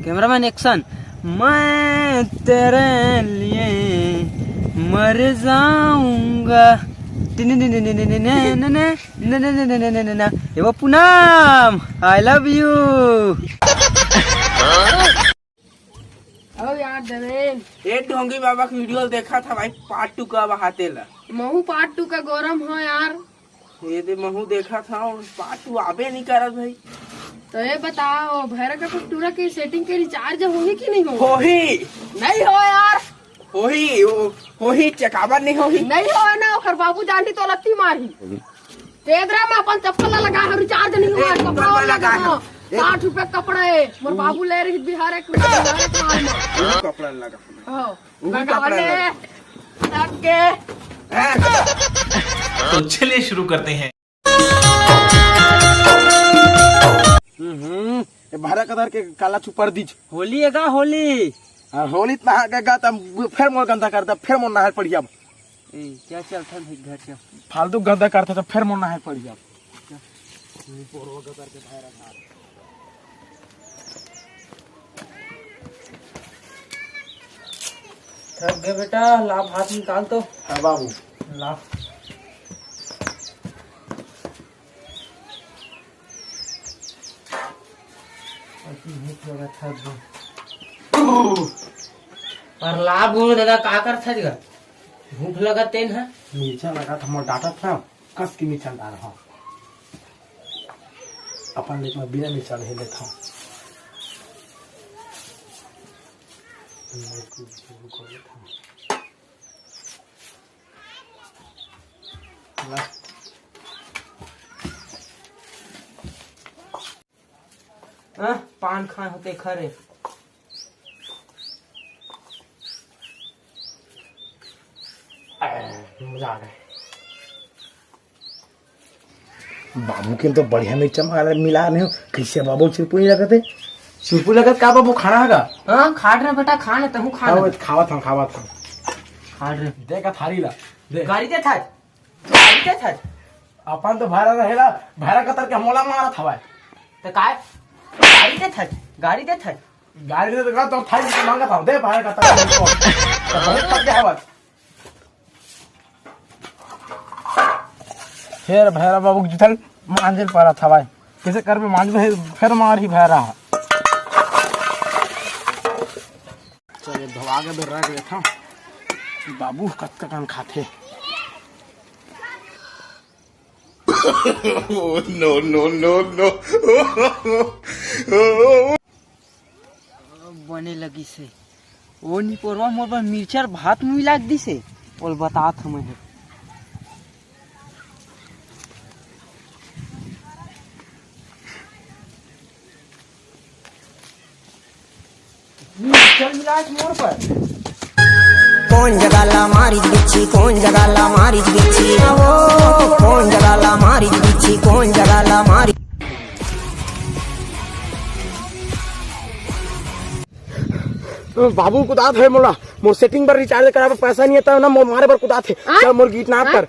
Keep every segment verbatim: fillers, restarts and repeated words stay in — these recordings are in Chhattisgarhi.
Cameraman, action. मैं तेरे लिए मर जाऊंगा। ए वो पूनम, I love you। अहो यार देवेन। ए ढोंगी बाबा के वीडियो देखा था भाई, पार्ट टू का बहाते ला। महू पार्ट टू का गोरम हो यार। ये दे महू देखा था, पार्ट टू आबे नहीं करत भाई। तो ये बताओ, भैरा का टूरा के सेटिंग के रिचार्ज होही कि नहीं हो? होही। नहीं हो यार। होही, हो-, होही, चकाबर नहीं होही। नहीं हो ना, ओकर बाबू जानी तो लत्ती मारी। तेदरा में अपन चप्पल ला लगा, रिचार्ज नहीं हुआ, एक कपड़ा नंबर लगा लगा है। हो। एक साठ रुपए कपड़ा है, मोर बाबू ले रही बिहार एक, बिहार एक माल में। वो कपड़ा लगा। हाँ। वो कपड़ा लगा। लग के। तो चलिए शुरू करते हैं। हम्म, ये भैरा कदर के काला छुपर दीज। होली है का होली? हाँ, होली त नहा के गा, तब फेर मोर गंदा कर दे, फेर मोर नहाए पड़िया। ए, क्या चलता है घर से? फालतू गंदा करता तो फेर मोर नहाए पड़िया। थक गए बेटा, ला भात निकाल तो। हाँ बाबू। ला। अति भूख लगा था एकदम। पर ला बोल दादा, का कर था जगह? भूख लगा तेन है? मिर्चा लगा था, मोर डाटा था, कस की मिर्चा डाल रहा। अपन लेकिन बिना मिर्चा नहीं लेता। हाँ, पान खाए होते खरे। मजा आ गया। बाबू के तो बढ़िया मिर्चा मिला, मिला नहीं हो। कैसे बाबू, चिरपुई लगत है? चिरपुई लगत का बाबू, खाना है का? हाँ, खाट रहे बेटा, खा ले, तहूँ खा ले। खावत, खावत हम, खावत हम। खाट रहे। दे का थारी ला, दे। गाड़ी दे था, गाड़ी दे था। अपन तो भैरा रहेला, भैरा कतर के मोला मारत हवाए। तो काय? गाड़ी दे था, गाड़ी दे था। गाड़ी दे तो का, तो थारी से मांगत हूँ, दे भैरा कतर के। तो बहुत थक गया हवाए। फेर भैरा बाबू के जूठल मांजे ल परत हवाए। कैसे करबे मांजबे, फेर मारही भैरा। चल, ये धोवा के बेर रख लेथव। बाबू कतका कन खाथे। Oh, no, no, no, no। बने लगिस हे। ओ निपोरवा मोर बर मिर्चा भात मिला के दिस हे। ओला बतात हंव मैं ह। मिर्चा मिला के मोर बर। कौन जगह ला मारिच बिच्छी, कौन जगह ला मारिच बिच्छी, ओ, कौन जगह ला मारिच बिच्छी, कौन जगह ला मारिच। बाबू कुदात हे मोला, मोर सेटिंग बर रिचार्ज कराए बर पैसा नहीं आता ना, मोर मारे बर कुदात हे। हाँ? चल मोर किडनैप हाँ? कर।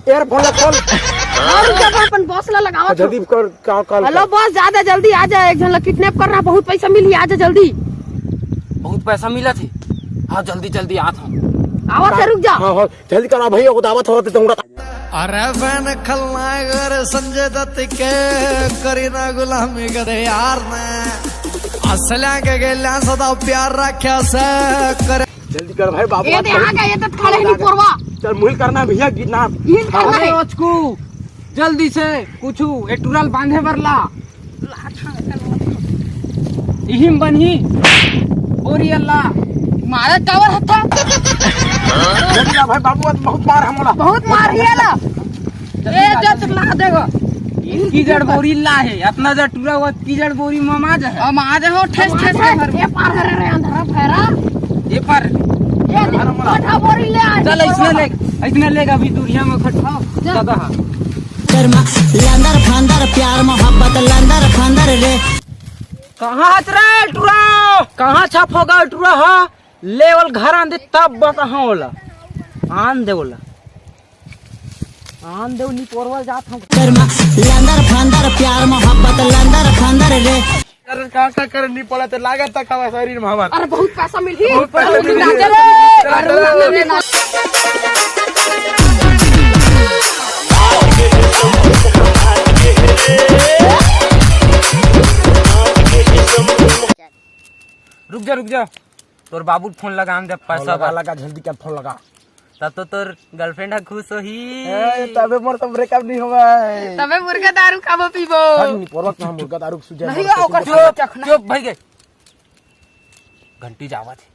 एयरफोन ला खोल। और जब अपन बॉस ला लगावत हो। जल्दी कर, का कॉल हेलो कर। बॉस, जा दे जल्दी, आ जा, एक झन ला किडनैप करना, बहुत पैसा मिली, आ जा जल्दी। बहुत पैसा मिला थे। हाँ, जल्दी जल्दी आत हूँ। आवत हे, रुक जा। हाँ, हाँ, जल्दी करा भैया, उदावत हो तो तुमरा। अरे बहन खलनायक रे संजय दत्त के, करी ना गुलामी गधे यार ने। असल्या के गेल्या सदा प्यार रख्या से करे। जल्दी कर भाई बाबू, ये दे, आ गया, ये तो खड़े नहीं पोरवा। चल मुहिल करना भैया, किडनैप। हिल कर अरे भाई। रोचकू, जल्दी से कुछ ए टूरा ल बांधे बर ला। इहिम बनही। बोरी अल्लाह। मारे कावर हत्था। जल्दी ला भाई बाबू, बहुत मार हमला। बहुत मार हिया ला। ए जत ला देगो। कीजड़ बोरी ला हे, अतना जड़ टूरा हुआ कीजड़ बोरी में माज है। अब माज हो, ठेस ठेस के भर। ये पार हरे रे अंधारा भैरा। ये पार। ये अंधारा बोरी ले आ। चल, इसने ले, इसने ले, अभी दुनिया में खट खाओ। जा। दादा हाँ। कर्मा लंदर फंदर प्यार मोहब्बत लंदर फंदर रे। कहाँ हच रे टूरा? कहाँ छप होगा टूरा हा? ले ओला घर आन दे तब बताहूँ ओला। आन दे ओला। आन दे ओला, निपोरवा जात हूँ। कर्मा लंदर फंदर प्यार मोहब्बत लंदर फंदर रे। अरे का का करे नहीं पड़ा, तो लागत तक हवा शरीर में हमार। अरे बहुत पैसा मिलही। बहुत पैसा मिलही। अरे ना, ना, ना, ना। रुक जा, रुक जा, तोर बाबू फोन लगा, हम जब पैसा लगा, बा। लगा, जल्दी कर फोन लगा। तब तो तोर गर्लफ्रेंड ह खुश होही। ए, तबे मोर तो ब्रेकअप नहीं होगा। तबे मुर्गा दारू खाबो पीबो। हट, नहीं, पोरवा कहाँ मुर्गा दारू के सूजन नहीं, मारत ओकर है। चुप, चखना। चुप, भाई गए। घंटी जावत हे।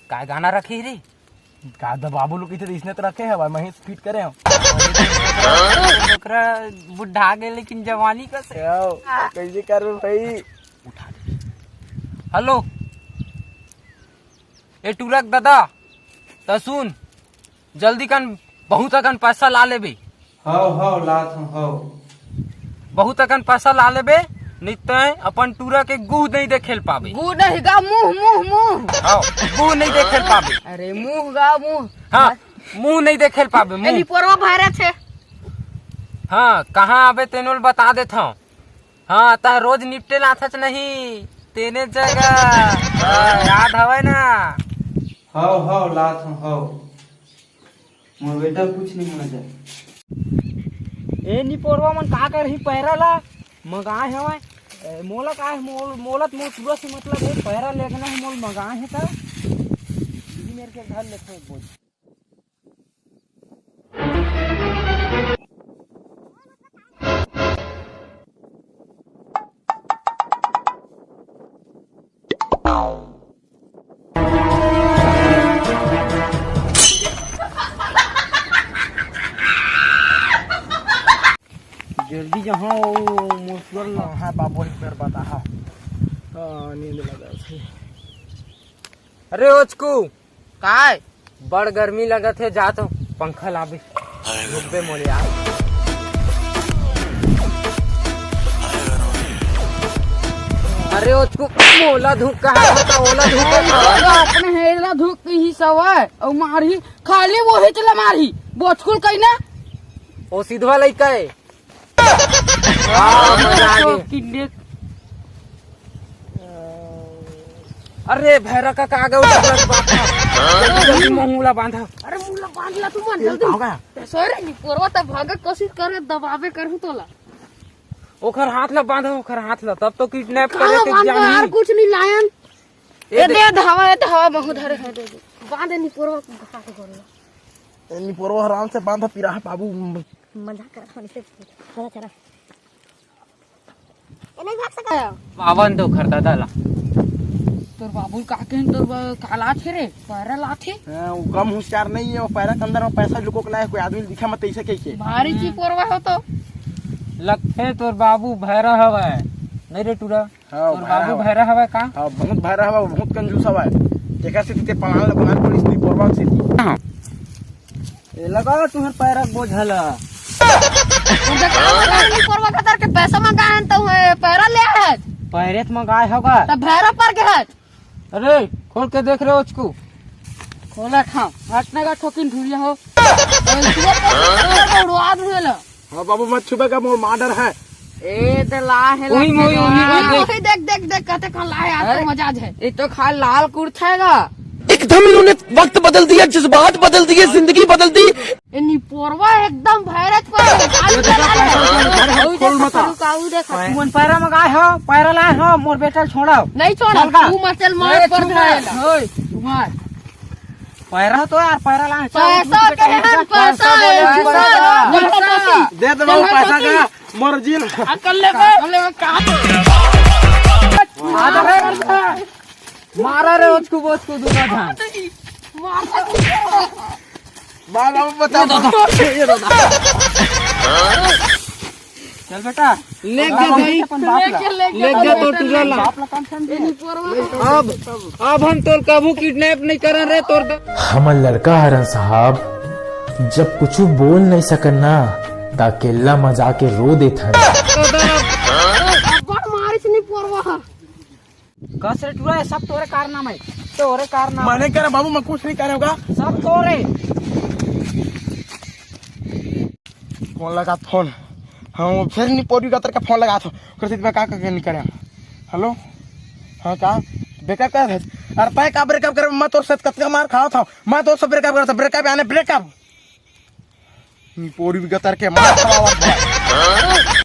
का गाना रखे रे? का द बाबू लोग कहिथे, इसने तो रखे हे भाई, महेश फीट करे हम। ओकरा बुढ़ा गए, लेकिन जवानी कस हे। आओ, कैसे करबे भाई? उठा दे। हेलो, ए टूरा के ददा, त सुन, जल्दी कन बहुत अकन पैसा ला लेबे। हव, हव, लात हव, हव। बहुत अकन पैसा ला लेबे, नहीं तय अपन टूरा के गुह नहीं देखे ल पाबे। गुह नहीं गा, मुंह, मुंह, मुंह। हाँ, गुह नहीं देखे ल पाबे। अरे मुंह गा, मुंह। हाँ, मुंह नहीं देखे ल पाबे, ए मुंह। निपोरवा भरे छे। हाँ, कहाँ आबे तेनो ल बता देत हव। हाँ, तह रोज निपटे लाथच नहीं, तेने जगह। हाँ, याद हवय ना? हव, हव, लात हव, हव। मोर बेटा कुछ नहीं होना चाहे। ए निपोरवा मन का करही पैरा ला? मंगाए हवय। ए, मोला का हे, मोल-, मोला त मोर पूरा से मतलब हे, पैरा लेगना हे, मोल मंगाए हे त। दीदी मेर के घर लेथे एक बोझ। जल्दी जहाँ वो मोसुअर ला। हाँ, बाबू, एक बार बता, हाँ। हाँ, नींद लगा थे। अरे ओचकू, काय? बड़ गर्मी लगत हे, जा तो पंखा लाबे। रुकबे मोले यार। अरे ओचकू, मोला धूप कहा था, ओला धूप कहा। अपने हेला धूप ही सवाय, अउ मारही, खाली वही चला मारही, बोचकुल कहीं ना। ओ सिधवा लइका है। हाँ, मजा आ गया। किन्ने अरे भैरा का, का आ गया उधर बाप का। जल्दी, जल्दी मुंह मुला बांधा। अरे मुला बांध ला तू मन जल्दी। का हो गया? सर निपोरवा त भागक कोशिश करे, दबावे करहूं तोला। ओखर हाथ ला बांधा, ओखर हाथ ला, तब तो किडनैप करे कहाँ के बांध जानी। यार, कुछ नहीं लायन। ए ए दे। दे धावा, ए धावा, महू धरे है, दे दे। बांध निपोरवा को घाट गोरला। ए निपोरवा आराम से बांधा, पिराहा बाबू। मजाक कर, हम इसे चला, चला। ए, नहीं भाग सका। पावन तो खरदा दाला। तोर बाबू का कहें, तोर बा-, का लात हे रे? पैरा लात हे? हाँ, वो कम होशियार नहीं है, वो पैरा के अंदर में पैसा लुको के लाए, कोई आदमी दिखा मत ऐसे कह के। भारी हम्म। चिपोरवा हो तो। लगथे तोर बाबू भैरा हवय। नहीं रे टूरा, हाँ, तोर भैरा बाबू हवय। भैरा हवय का? हाँ, बहुत भैरा हवय, बहुत कंजूस हवय। तेकर से ते पलान ल बना पड़िस निपोरवा से। हाँ। ए, लगा तुहर पैरा के बोझा ला। उनका काम है, निपोरवा खतर के पैसा मंगा है, तो है, पैरा ले है। पैरे त मंगाए होगा। तब भैरा पर के है। अरे, खोल के देख रहे हो उसको? खोला था, हटने का ठोकिन धुरिया हो। ए, सुअर का उड़वा दूंगा ला। हाँ बाबू, मत छुबे का, मोर मार डर है। ए, दे ला है, उही, ला उही, उही, है। उही, उही, देख। देख, देख, देख, कहते कहाँ ला है, आज तो अरे, मजा आ जाए। ये तो खा लाल कुर्ता है गा। एकदम इन्होंने वक्त बदल दिया, जज्बात बदल दिए, जिंदगी बदल दी। ए निपोरवा एकदम भैरत पर ये देखा, पैसा उठा ले, घर खोल मत आ। रुका, ऊ देखा। तुमन पैरा मंगाए हो, पैरा लाए हो, मोर बेटा छोड़ाओ। नहीं छोड़ा, चल का? तू मत चल, मार ए, पर तू मार, जाएगा। ओए, तू मार। पैरा तो यार, पैरा लाए। पैसा पैसा कहे हम, पैसा पैसा, बोले, पैसा, पैसा। पैसा। दे दे बाबू, पैसा का, मोर जील। अकल ले बे। अकल ले बे, कहाँ? आ दे बे। मारा रे, ओचकू बोचकू दूनो झन। मार। मार, अब बता, बता। ये दादा। चल बेटा। ले गया भाई। अपन बाप ला। ले गया तो टूरा ला। बाप ला काम समझे। अब, अब हम तोर कभू किडनैप नहीं करन रे, तोर द- हमर लड़का हरन साहब, जब कुछ बोल नहीं सकन ना, त अकेल्ला म जाके रो देथन। अब मारिस निपोरवा। कस रे टूरा, ये सब तोरे कारनामा है, तोरे कारनामा है। मैंने करे बाबू, मैं कुछ नहीं करे होगा। सब तोरे। कौन लगा फोन? हाँ, वो फिर निपोरी का तरह फोन लगा था। कर मैं का करके नहीं करे। हेलो। हाँ, का? ब्रेकअप कर? अरे, तैं का ब्रेकअप करे? मैं तोर साथ कतका मार खावत हँव। मैं तोर से ब्रेकअप करत हँव, ब्रेकअप याने ब्रेकअप। पोरी भी गतर के मार खावत हे।